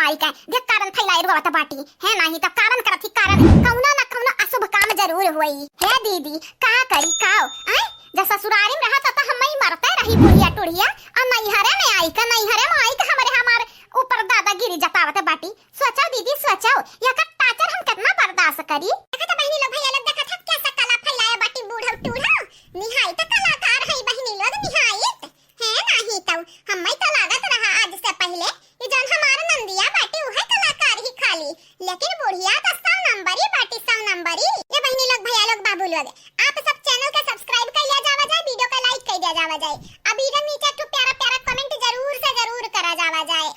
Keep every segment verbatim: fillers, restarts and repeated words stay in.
आई का, देख कारण फैलाए रोवत बाटी, है नाही त कारण करत ही कारण, कौनो न कौनो अशुभ काम जरूर होई। हे दीदी, का करी काओ, आय? जब ससुरारी में रहत त हम ही मरते रही बुढ़िया टुढ़िया, और नैहरे में आई का, नैहरे में आई का हमरे हमार ऊपर दादागिरी जतावत बाटी। सोचो दीदी, सोचो, एकर torture हम कितना बर्दाश्त करी। देखा था बहिनी लोग, भैया लोग, देखा था कैसा कला फैलाए बाटी बूढ़ो टूढ़ो। निहायत कलाकार है बहिनी लोग, निहायत। है नाही तो, हम्मे तो लागत रहा आज से पहले कि जौन हमार नंदिया बाटी उहे कलाकार ही खाली, लेकिन बुढ़िया तो सौ नंबरी बाटी, सौ नंबरी। ये बहिनी लोग, भैया लोग, बाबू लोग, आप सब channel का subscribe कर लिया जावा जाए, video का like कर दिया जावा जाए। अब इधर नीचे एक ठो प्यारा प्यारा comment जरूर से जरूर करा जावा जाए।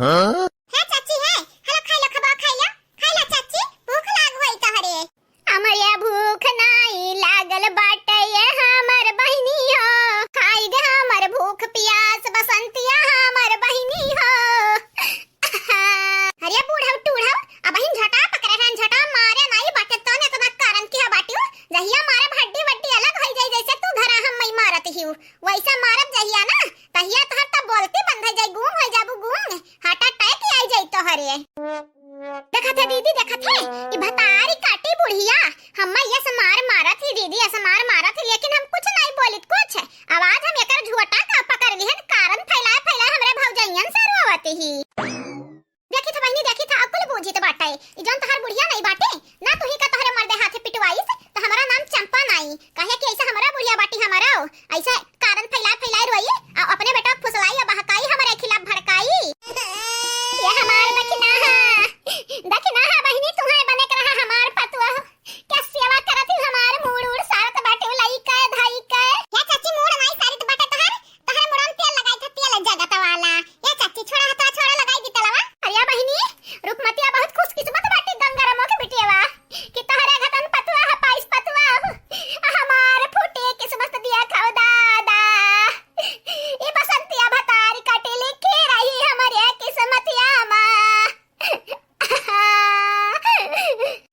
हाँ? हे चाची हे, हेलो, खाई लो, खबा खाई लो, खाई लो चाची, भूख लाग होई तोहरे। हमरे भूख नाई लागल बाटे ये हमर बहिनी हो, खाई दे हमर भूख पियास बसंतिया हमर बहिनी हो। अरे बूढ़ऊ टूढ़ऊ, अबहिन झटा पकड़े हन, झटा मारे नाई बाटे तौन एतना कारण किहा बाटिउ, जहिया मारे हड्डी वड्डी अलग होई जाई जैसे तू घरा हम मई मारत हिउ, वैसे मारब जहिया ना तहिया तोहर त बोलती बंद हो जाई, गूंग हो जाबू गूंग, heart attack आई जाई तोहरे। देखत है दीदी, देखत है, ई भतारी काटी बुढ़िया, हम्मे यस मार मारत ही दीदी, यस मार मारत ही, लेकिन हम कुछ नहीं बोलित कुछ। आवाज हम एकर झोटा का पकड़ लिहन, कारण फैलाए फैलाए हमरे भौजैयन से रोवत ही। देखी था बहिनी, देखी था, अब कुल बूझित बाटे। ई जौन तोहार बुढ़िया नहीं बाटे, ना तुही का तोहरे मर्दे हाथे पिटवाइस, त हमारा नाम चंपा नाई। काहे कि ऐसा हमारा बुढ़िया बाटी हमारा, ऐसा कारण फैला फैला रोई, आ अपने बेटा फुसलाई आ बहकाई, हमारे खिलाफ भड़काई। ये हमार दखिना हा, दखिना हा बहिनी, तुम्हारे बने के रहा हमार पतुआ। क्या सेवा करत ही हमार मूड़ उड़ सारत बाटे लइका धइका। या चाची मूड़ नाई सारत बाटे तोहार, तोहरे मुड़न तेल लगाई था, तेल जगत वाला। ए चाची, छोड़ा हथवा, छोड़ा, लगाई दी तेलवा। अरे बहिनी, रुकमतिया बहुत खुशकिस्मत बाटी गंगारामो के बिटियावा, कि तोहरे घटन पतुआ ह, पाइस पतुआ ह। हमार फूटे किस्मत दिया खाओ दादा। ई बसंतिया भतारी काटे लिखे रही हमरे किस्मतिया मा।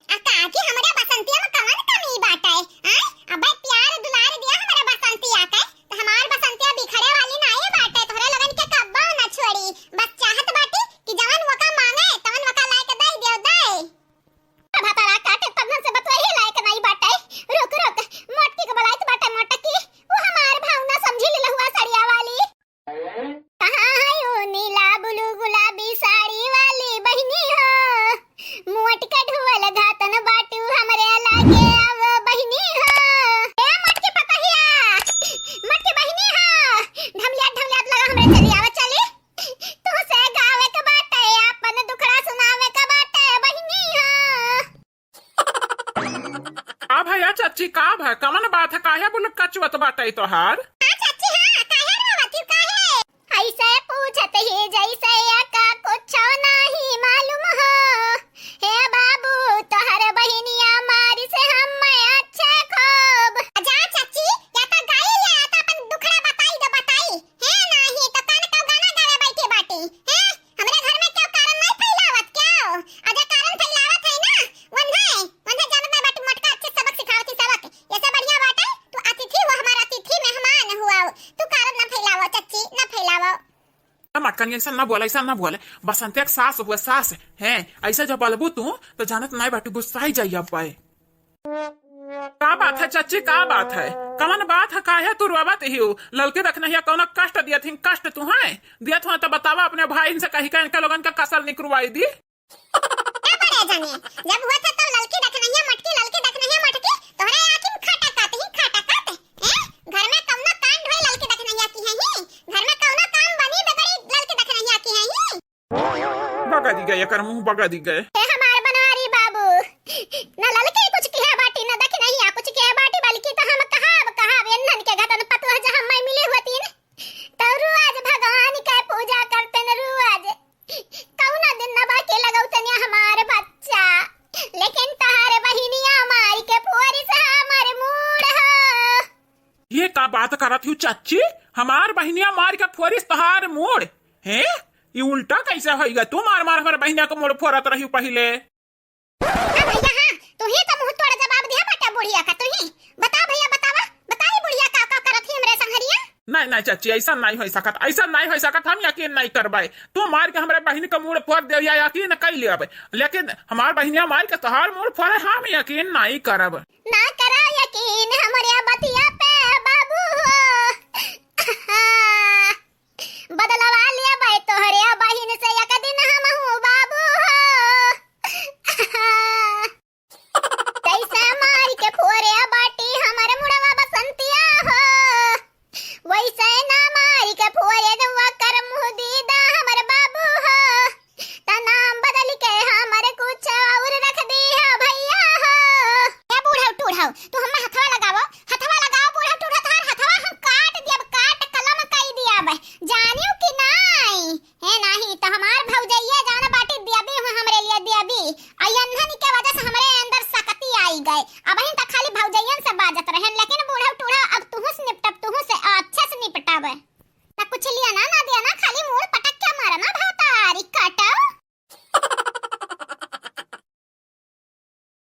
आ काकी हमरे बसंतिया में कवन कमी बाटे? आय, अबे प्यार दुलार दिया हमरे बसंतिया के, त हमार बसंतिया बिखरे वाली नाई बाटे, तोहरे लोगन के कब्बो न छोड़ी। बस चाहत बाटी कि जवन वका मांगे, तवन वका लायक दई दियो दई। भतारा काटे तब से बतवाई लायक नाई बाटे। रुक, रुक, मोटकी के बुलाइत बाटे मोटकी, वो हमार भावना समझी ले लहुआ सड़िया वाली। कहाँ है वो नीला ब्लू गुलाबी साड़ी वाली बहिनी हो? मोटका ढुअल घातन बाटू हमरे लागे आव बहिनी हो। ए मोटकी पतहिया, मोटकी बहिनी हो, ढमलियात ढमलियात लगा हमरे चली आवा चली। तुहसे गावे के बाटे, आपन दुखड़ा सुनावे के बाटे बहिनी हो। का भया चाची, का भय? कवन बात है? काहे बुलक कचुअत बाटे तोहार? हाँ चाची, हाँ, काहे रोवत हू, काहे? ऐसे पूछत ही जैसे या का कुछो नाही मालूम हो। हे बाबू, तोहर बहिनिया मारी से हम अच्छे खूब। जा चाची, या तो गाई ले, या तो अपन दुखड़ा बताई दो, बताई। हे नाही, तो कान का गाना गावे बैठी बाटी। हे, हमरे घर में क्यों कारण नहीं फैलावत क्यों? अगर कारण फैलावत है ना, वन्हे, वन्हे जानत नहीं बाटी मोटका अच्छे सबक सिखावत ही सबक। ऐसे बढ़िया बाटे, तू अतिथि हो, हमारा अतिथि मेहमान हुआ, तू कारण ना फैलावो, चाची, ना फैलावो। ए मटकनी, ऐसा ना बोले, ऐसा ना बोले। बसंतिया के सास हुआ, सास। हैं, ऐसा जब बोलबू तू, तो जानत नाय बाटू, गुस्साई जाई अब पाए। का बात है चाची, का बात है? कवन बात है, काहे तू रोवत हियो? ललकी दखिनहिया कौनो कष्ट दियत हिन, कष्ट तू हैं? दियत हो तो बतावा अपने भाई से कही का, इनके लोगन का कसल निकरवाई दी। ए बड़े जने, जब हुआ था तब ललकी दखिनहिया मटकी, ललकी दखिनहिया मटकी, तोहरे आँखी में खटकत ही खटकत, हैं? घर में कौनो कांड होई ललकी दखिनहिया किहे ही? घर में कौनो काम बनी बिगड़ी ललकी दखिनहिया किहे ही? बगा दी गए, एकर मुंह बगा दी गए। ए हमार बनवारी बाबू, ना ललकी कुछ किहे बाटी, ना दखिनहिया कुछ किहे बाटी, बल्कि तो हम कहाब, कहाब एन्हन के घटन पतुआ जहाँ मैं मिले हुआ तीन, तो रोज भगवान के पूजा करते न रोज। कौना दिन नबा के लगौतनिया हमार बच्चा, लेकिन तहार बहिनिया मारी के फोरिस हमार मूड़ हो। ये का बात करत हू चाची? हमार बहिनिया मार के फोरिस तहार मूड़? हैं? ई उल्टा कैसे होइगा? तू मार मार हमार बहिनिया के मूड़ फोरत रही पहिले। हाँ भैया, हाँ, तू ही तो मुंह तोड़ जवाब दिया बाटा बुढ़िया का, तू ही। बता भैया, बतावा, बताई बुढ़िया का, का करत ही हमरे संघरिया? नहीं, नहीं चाची, ऐसा नहीं होइ सकत, ऐसा नहीं होइ सकत, हम यकीन नहीं करबे। तू मार के हमरे बहिन का मूड़ फोर देबे, या यकीन कइ लेबे, लेकिन हमार बहिनिया मार के तोहार मूड़ फोरे, हम यकीन नहीं करब। ना करा यकीन हमरे बतिया पे बाबू हो। बदलवा लेबे तोहरे बहिन से एक दिन हमहू बाबू हो। जैसे मार के फोरे बाटी हमर मुड़वा बसंतिया हो, वैसे ना मार के फोरे दुआ कर मुँह दीदा हमर बाबू हो। त नाम बदल के हमर कुछ और रख दिया भैया हो। ए बूढ़ऊ टूढ़ऊ, तू हमें हथवा लगावो, हथवा लगाओ बूढ़ऊ टूढ़ऊ, तोहार हथवा हम काट दियब, काट कलम कई दियब, जानियो कि नाई? हे नाही त हमार भौजैया जान बाटी देवी हूँ हमरे लिए देवी। आ यन्हन के वजह से हमरे अंदर सकती आई गए। अबहिन त खाली भौजैयन से बाजत रहन, लेकिन बूढ़ऊ टूढ़ऊ अब तुहू से निपटब, तुहू से अच्छे से निपटब। ना कुछ लिया ना